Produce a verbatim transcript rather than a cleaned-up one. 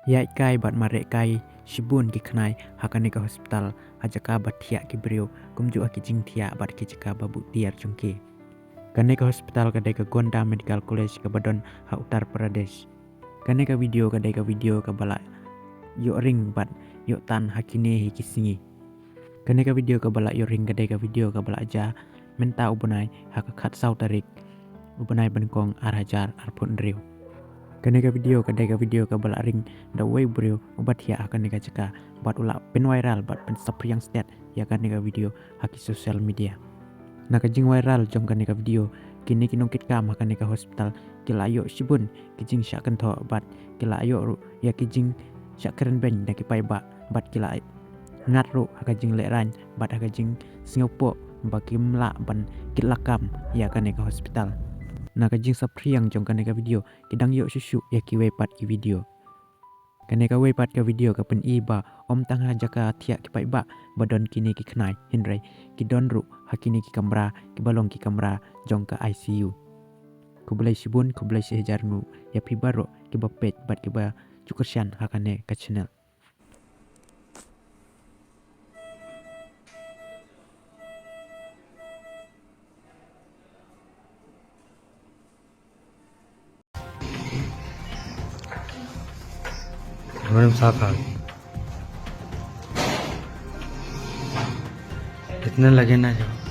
Ïaid kai bad mareh kai shibun ki khnai ha kane ka hospital ha jaka ba thiah ki briew kumjuh ha ki jingthiah bad ki jaka ba buh tiar jong ki. Kane ka hospital ka dei ka Gonda Medical College kaba don ha Uttar Pradesh. Kane ka video ka dei ka video kaba la ïoh ring bad ïoh tan ha kine hi ki sngi. Kane ka video kaba la ïoh ring ka dei ka video kaba la jia mynta u bnai ha ka khatsaw tarik u bnai ba nyngkong ar hajar arphew hynriew. Kane ka video ka dei ka video kaba la ring da uwei u briew uba thiah ha kane ka jaka bad u la pynviral bad pynsaphriang stet ïa kane ka video ha ki social media. Na ka jingviral jong kane ka video, kine ki nongkitkam ha kane ka hospital ki la ïoh shibun ki jingshah kynthoh bad ki la ïoh ruh ïa ki jingshah kren beiñ da ki paidbah bad ki la ngat ruh ha ka jinglehrain bad ha ka jingsngewpoh ba kim lah ban kit lakam ïa kane ka hospital. Na ka jingsaphriang jong kane ka video ki dang ïoh shuh shuh ïa kiwei pat ki video. Kane kawei pat ka video ka pyni ba ym tang ha jaka thiah ki paidbah ba don kine ki khnai, hynrei ki don ruh ha kine ki kamra kiba long ki kamra jong ka I C U. Khublei shibun, khublei shihajar nguh ïa phi baroh kiba peit bad kiba ju kyrshan ha kane ka channel. मैडम साफ आ गई। कितने लगे ना जो?